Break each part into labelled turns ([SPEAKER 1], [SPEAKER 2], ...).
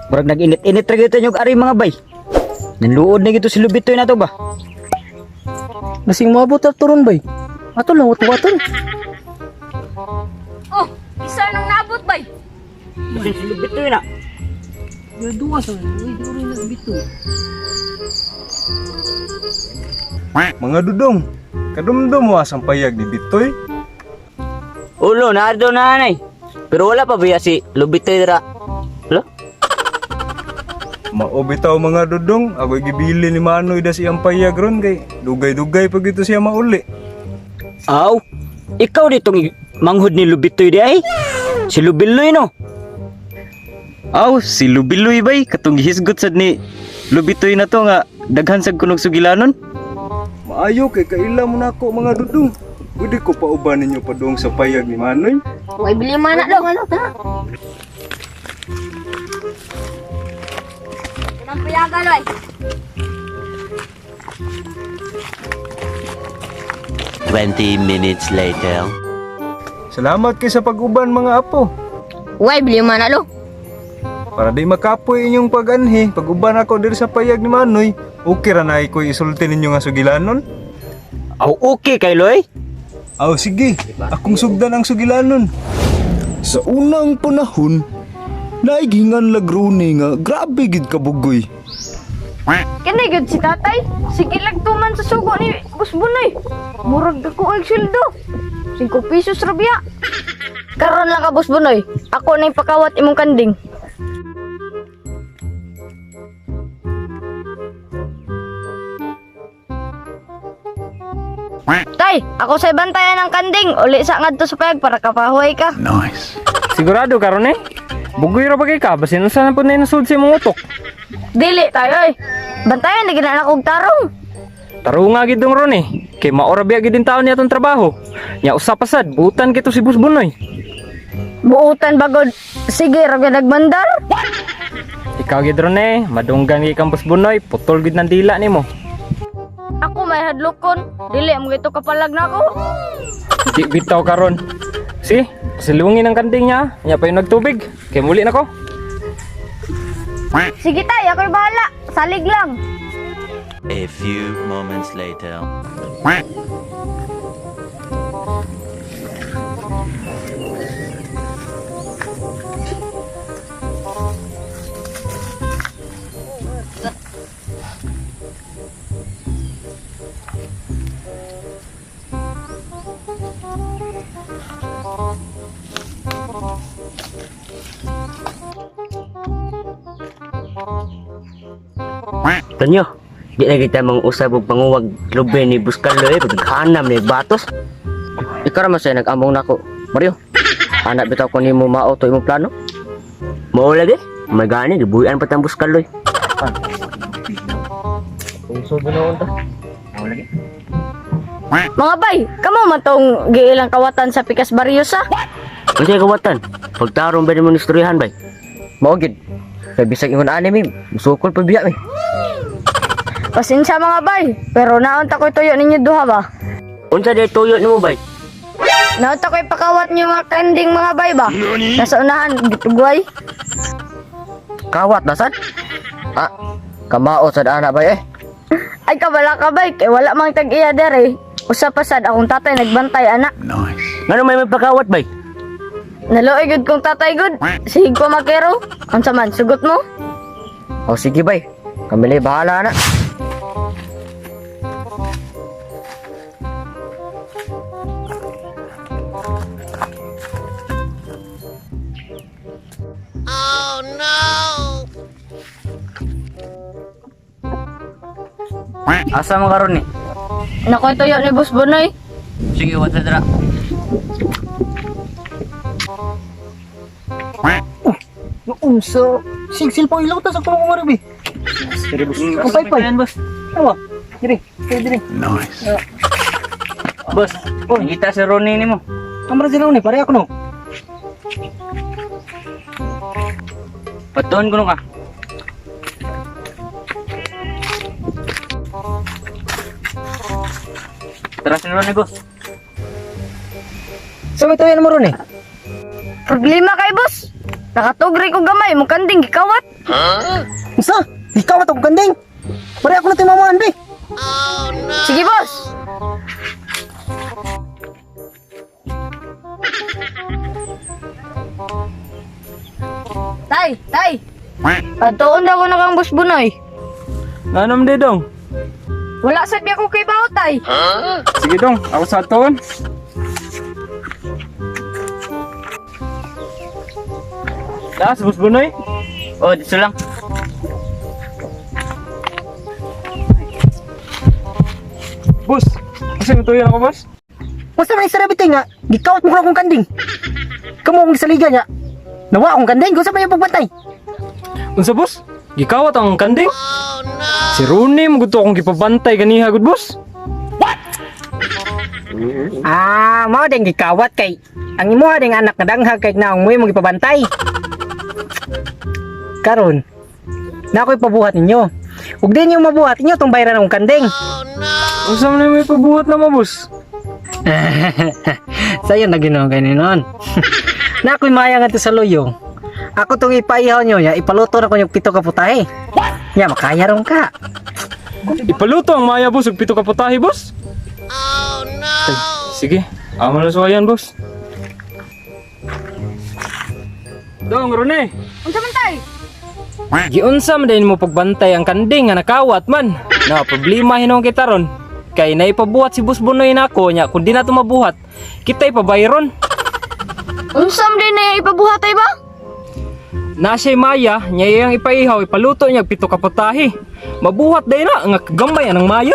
[SPEAKER 1] Murag nag-init-init ra gyud inyong ari mga bay. Nanluod na gito si Lubitoy na to ba?
[SPEAKER 2] Basing moabot at turon bay. Ato lang wato-waton.
[SPEAKER 3] Oh, isa nang naabot bay.
[SPEAKER 1] Basing si Lubitoy na.
[SPEAKER 2] Duwa sa uy, duro na bito.
[SPEAKER 4] Mga dudong, kadumdum mo asang payag ni Bitoy.
[SPEAKER 5] Ulo, naardo na anay. Pero wala pa biya si Lubitoy dira. Lo?
[SPEAKER 4] Mao bitaw mga dudong, ako'y gibili ni Manoy da siyang payag ron kay dugay-dugay pag ito siya mauli.
[SPEAKER 1] Aw, ikaw ditong manghod ni Lubitoy di ay. Si Lubiloy no.
[SPEAKER 6] Aw, si Lubiloy bay katong gihisgot sad ni Lubitoy na to nga daghan sad kunog sugilanon.
[SPEAKER 4] Maayo kay kaila mo nako mga dudong. Pwede ko pauban ninyo padung sa payag ni Manoy.
[SPEAKER 3] Way bili man na do. Kanang payagan oy.
[SPEAKER 7] 20 minutes later.
[SPEAKER 4] Salamat kay sa pag-uban mga apo.
[SPEAKER 3] Way bili man na do.
[SPEAKER 4] Para di makapoy inyong pag-anhi, pag-uban ako diri sa payag ni Manoy, okay ra na ko'y isulti ninyo nga sugilanon.
[SPEAKER 1] Aw, okay kay Loy.
[SPEAKER 4] Aw sige, akong sugdan ang sugilanon.
[SPEAKER 8] Sa unang panahon, naighingan lagrone nga grabe gid kabugoy.
[SPEAKER 3] Kani gyud si tatay. Sige lang tuman sa sugo ni Boss Bunoy. Murag dako og sweldo. 5 pesos ra biya. Karon lang ka Boss Bunoy. Ako na ipakawat imong kanding. Tay, ako sa bantayan ng kanding. Uli sa ngadto sa payag para kapahuway ka.
[SPEAKER 2] Sigurado karon eh. Bugoy ra bagay ka basin unsa na pud na nasud sa imong utok.
[SPEAKER 3] Dili tayo oy. Bantayan na gina na kog tarong.
[SPEAKER 2] Tarunga gid dong ron eh. Kay maora biya gid taon niya tong trabaho. Nya usa pa sad butan kito si Boss Bunoy.
[SPEAKER 3] Buutan bagod. Sige, ra gyud nagmandar.
[SPEAKER 2] Ikaw gid ron eh, madunggan gid kang Boss Bunoy, putol gid ng dila nimo.
[SPEAKER 3] Ako may hadlokon. Dili mo gito kapalag na ako.
[SPEAKER 2] Di bitaw karon. Si, silungin ang kanding niya. Nya pa yung nagtubig. Kay muli na ko.
[SPEAKER 3] Sige tay, ako'y bahala. Salig lang.
[SPEAKER 7] A few moments later.
[SPEAKER 5] Tanyo, di na kita mangusab og panguwag lubi ni Buskalo eh, paghanam ni batos.
[SPEAKER 9] Ikaw ra man say nag-among nako. Mario, anak bitaw ko nimo mao to imong plano.
[SPEAKER 5] Mao lagi, may gani gibuyan pa tang Buskalo eh.
[SPEAKER 9] Unso ginoon ta?
[SPEAKER 5] Mao lagi.
[SPEAKER 3] Mga bay, kamo man tong giilang kawatan sa Pikas Barrios ah.
[SPEAKER 5] Unsay kawatan? Pagtarong ba nimo istoryahan bay?
[SPEAKER 9] Mao gid. Kay bisag ingon ani mi, musukol pa biya mi.
[SPEAKER 3] Pasensya mga bay, pero naunta ko'y tuyo ninyo duha ba?
[SPEAKER 5] Unsa day tuyo nimo bay?
[SPEAKER 3] Naunta ko'y pakawat niyo mga kanding mga bay ba? Nasa unahan, gitugway.
[SPEAKER 9] Kawat na sad. Ah, kamao sad ana bay eh.
[SPEAKER 3] Ay kabala ka bay, kay wala mang tag-iya dere. Usa pa sad akong tatay nagbantay anak.
[SPEAKER 5] Ngano may magpakawat bay?
[SPEAKER 3] Naluoy gud kong tatay gud. Sige ko makero. Unsa man sugot mo?
[SPEAKER 9] O sige bay. Kami lay bahala na.
[SPEAKER 5] Asa man karon ni?
[SPEAKER 3] Nakoy tuyo ni Boss Bonoy.
[SPEAKER 5] Sige, wala dira.
[SPEAKER 2] Unsa? Sig cellphone ilaw ta sa kuno ko bi. Ang paypay. Boss. Ano ba? Diri, diri.
[SPEAKER 5] Boss, kita si Ronnie nimo.
[SPEAKER 2] Kamara sila ni pare ako no.
[SPEAKER 5] Patuon kuno ka. Tara si Ronnie, boss.
[SPEAKER 2] Sa may tayo mo ron eh.
[SPEAKER 3] Problema kay boss. Nakatugri ko gamay, mong kanding gikawat.
[SPEAKER 2] Unsa? Ikaw atong kanding. Pare ako na timamaan be.
[SPEAKER 3] Sige, boss. Tay, tay. Patuon daw ko na kang Boss Bunoy.
[SPEAKER 6] Nanom di dong.
[SPEAKER 3] Wala sad biya ko kay bawo, tay.
[SPEAKER 6] Sige dong, ako sa aton. Taas, Boss Bunoy.
[SPEAKER 5] Oh, dito lang.
[SPEAKER 6] Boss, kasi matuyan ako, boss.
[SPEAKER 2] Unsa man isara bitay nga gikawat mo ko akong kanding. Kamo akong gisaligan niya. Nawa akong kanding, unsa man yung pagbantay?
[SPEAKER 6] Unsa, boss? Gikawat ang kanding? Oh, no. Si Rooney, mo akong gipabantay ganiha, good boss.
[SPEAKER 2] Ah, mao din gikawat kay ang imo ding anak nga danghag kay naong mo imong gipabantay. Karon, na ako'y pabuhat ninyo. Ug di ninyo mabuhat inyo tong bayran akong kanding.
[SPEAKER 6] Unsa man may pabuhat na mo, boss?
[SPEAKER 2] Sayo na Ginoo kay noon. Na ako'y maya nga sa luyong. Ako tong ipaihaw nyo ya, ipaluto na ko yung pito ka putahe. Ya, makaya ron ka.
[SPEAKER 6] Ipaluto ang maya, boss, ug pito ka putahe, boss. Oh, no. Sige, amo na suwayan, boss. Dong, Rone.
[SPEAKER 3] Unsa man tay?
[SPEAKER 6] Giunsa man din mo pagbantay ang kanding nga nakawat man. Na problema hinuon kita ron. Kay naipabuhat si Boss Bunoy nako nya kun di na to mabuhat, kita ipabayron.
[SPEAKER 3] Unsa man din na ipabuhat tay ba?
[SPEAKER 6] Na siya'y maya, nya iyang ipaihaw, ipaluto niya pito ka putahe. Mabuhat day na nga gamay anang maya.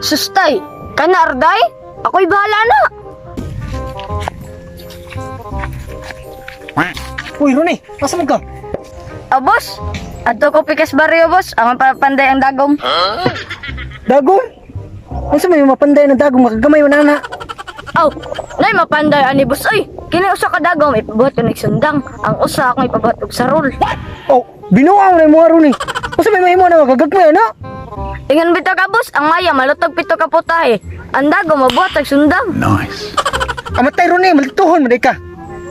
[SPEAKER 3] Sustay, kana arday? Ako'y bahala na.
[SPEAKER 2] Uy, Rone, asa man ka?
[SPEAKER 3] Ah, boss. Adto ko pikas barrio, boss. Ang papanday ang dagom.
[SPEAKER 2] Dagom? Unsa may mapanday ng dagom makagamay man ana.
[SPEAKER 3] Aw, nay mapanday ani boss oy. Kini usa ka dagom ipabuhat ko sundang. Ang usa akong ipabuhat og sarol.
[SPEAKER 2] Oh, binuang na mo Rone. Unsa may mahimo na makagagmay ana?
[SPEAKER 3] Ingon bitaw ka boss, ang maya malutog pito ka putahe. Ang dagom mabuhat og sundang.
[SPEAKER 2] Amatay Rone, malituhon man ka.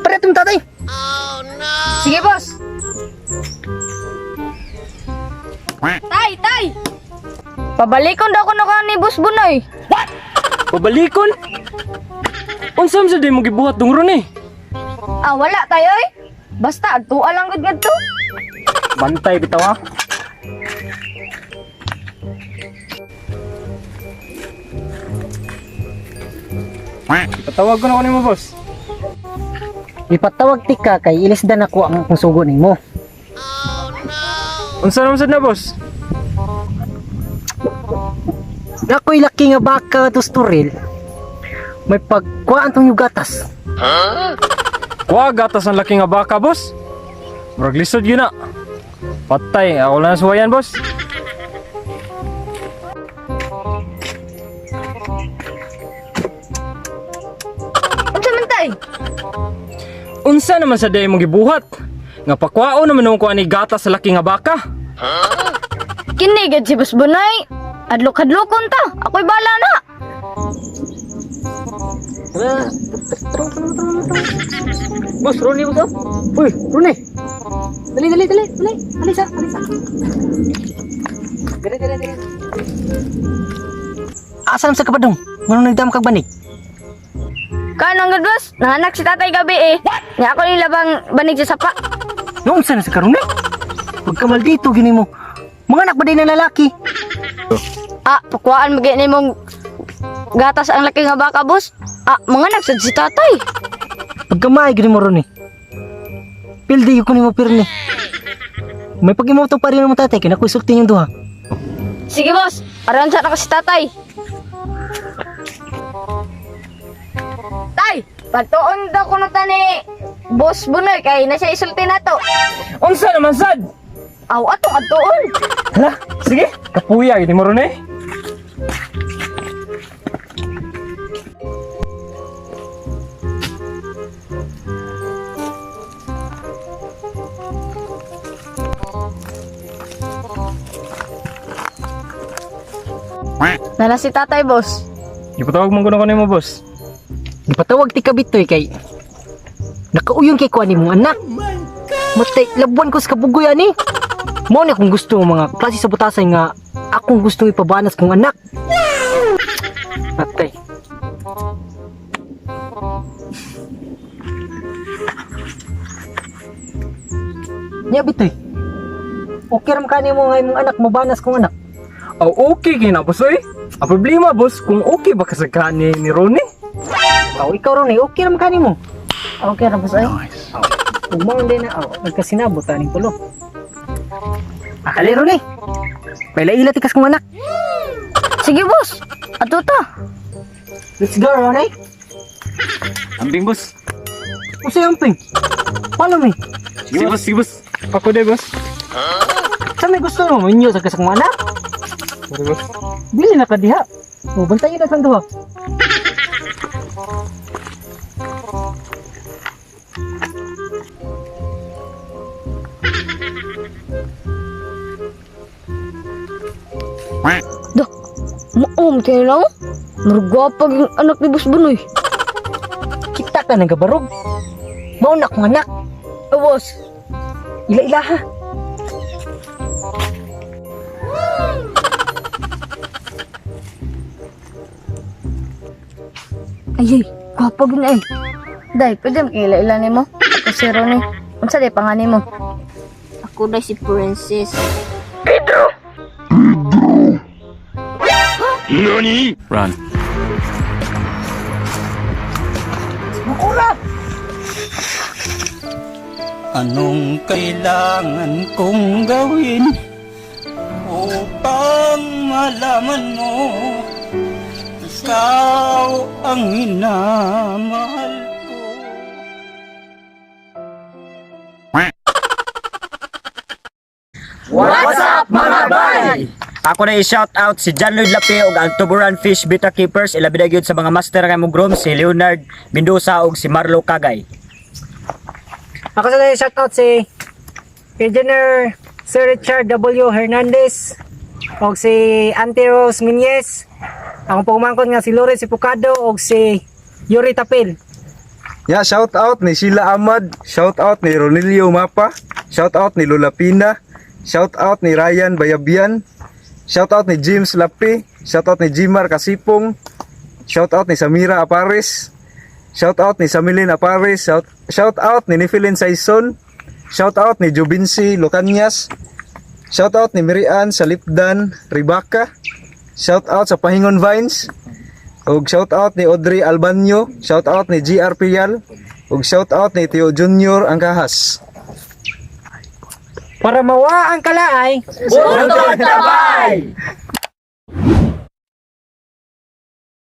[SPEAKER 2] Pare tong tatay.
[SPEAKER 3] Sige boss. Tay, tay. Pabalikon daw ko na ka ni Boss Bunoy.
[SPEAKER 6] Pabalikon. Unsa man sa di mo gibuhat dong Rone?
[SPEAKER 3] Ah, wala tayo oy. Basta adtua lang gud ngadto.
[SPEAKER 6] Bantay bitaw ah. Patawag ko na ko nimo, boss.
[SPEAKER 2] Ipatawag tika kay ilisdan ako ang akong sugo nimo.
[SPEAKER 6] Unsa naman sad na, boss?
[SPEAKER 2] Nakoy laki nga baka tusturil. May pagkuhaan tong yugatas.
[SPEAKER 6] Kuha gatas ang laki nga baka, boss. Murag lisod yun na. Patay, ako lang suwayan, boss.
[SPEAKER 3] Unsa man tay?
[SPEAKER 6] Unsa naman sa day mong gibuhat? Nga pakwao naman nung kuha ni gatas sa laki nga baka.
[SPEAKER 3] Kini gid si Boss Bunoy. Adlok-adlokon ta. Ako'y bahala na.
[SPEAKER 5] Boss, Ronnie, boss. oh.
[SPEAKER 2] Uy, Rune. Dali, dali, dali, dali. Alisa, alisa. Dali, dali, dali. Asa sa kapadong? Nganong nagdam kag banig?
[SPEAKER 3] Kanang gud boss, nanganak si tatay gabi eh. Nya ako nilabang banig sa sapa.
[SPEAKER 2] Noong sana sa karune? Pagka maldito gini mo. Mga anak ba din na lalaki?
[SPEAKER 3] Ah, pakuhaan mo gini mong gatas ang laki nga baka boss. Ah, mga nagsad si tatay.
[SPEAKER 2] Pagkamay gini mo Rune. Pildi ko nimo pirni. May pag-imoto pa rin mo tatay kay nakoy sulti yung duha.
[SPEAKER 3] Sige boss, aron sa na ko si tatay. Tay, patuon daw ko na tani Boss Bunoy kay na siya isulti na to.
[SPEAKER 6] Unsa naman sad?
[SPEAKER 3] Aw, atong atuon.
[SPEAKER 6] Hala, sige, kapuya gini mo ron eh.
[SPEAKER 3] Nana si tatay boss.
[SPEAKER 6] Ipatawag mo ko na kanimo, boss.
[SPEAKER 2] Gipatawag ti kabitoy kay nakauyon kay kuan nimong anak. Matay, labuan ko sa kabugoy ani. Mao ni akong gusto mga klase sa butasay nga akong gustong ipabanas kong anak. Matay. Nya bitoy. Okay ra man kani mo nga imong anak mobanas kong anak.
[SPEAKER 6] Oh, okay kay na boss oy. Ang problema boss, kung okay ba kasaghan ni Ronnie?
[SPEAKER 2] Oh, ikaw ron eh, okay ra man kani mo.
[SPEAKER 3] Okay ra boss oy.
[SPEAKER 2] Ug mao din na oh, nagkasinabot aning tulo. Akali ron eh. Paila-ila tikas kong anak.
[SPEAKER 3] Sige boss. Ato ta.
[SPEAKER 2] Let's go, Ronnie.
[SPEAKER 4] Ambing boss.
[SPEAKER 2] Usa yung ping. Follow me.
[SPEAKER 4] Sige boss, sige boss. Ako de boss.
[SPEAKER 2] Sa may gusto mo, minyo sa kasang anak.
[SPEAKER 4] Sorry boss.
[SPEAKER 2] Bili na ka diha. O, bantayin na sang duha.
[SPEAKER 3] Dah. Maom kayo na. oh. Murag gwapa yung anak ni Boss Bunoy.
[SPEAKER 2] Kita ka ng gabarog. Mao na akong anak.
[SPEAKER 3] Oh, boss.
[SPEAKER 2] Ila-ila ha.
[SPEAKER 3] Ay, ay, gwapa gyud na eh. Day, pwede mo ila-ila nimo. Ako si Ronnie. Unsa day pangalan mo?
[SPEAKER 10] Ako na si Princess.
[SPEAKER 7] Run.
[SPEAKER 11] Anong kailangan kong gawin upang malaman mo ikaw ang minamahal ko?
[SPEAKER 1] What's up mga bay? Ako na i-shout out si John Lloyd Lapi ug ang Tuburan Fish Beta Keepers, ilabi na gyud sa mga master nga mong groom si Leonard Mendoza ug si Marlo Kagay.
[SPEAKER 2] Ako sa shout out si Engineer Sir Richard W. Hernandez og si Auntie Rose Minez. Akong pagumangkon nga si Lorenz Ipocado og si Yuri Tapil.
[SPEAKER 4] Ya, shout out ni Sheila Ahmad, shout out ni Ronelio Mapa, shout out ni Lola Pina, shout out ni Ryan Bayabian, shout out ni James Lapi, shout out ni Jimar Kasipong, shout out ni Samira Aparis, shout out ni Samilin Aparis, shout out ni Nifilin Saison, shout out ni Jubinsi Lucanyas, shout out ni Mirian Salipdan Ribaca, shout out sa Pahingon Vines, ug shout out ni Audrey Albanyo, shout out ni GR Pial, ug shout out ni Tio Junior Angkahas.
[SPEAKER 2] Para mawa ang kalaay,
[SPEAKER 1] Unton Tabay!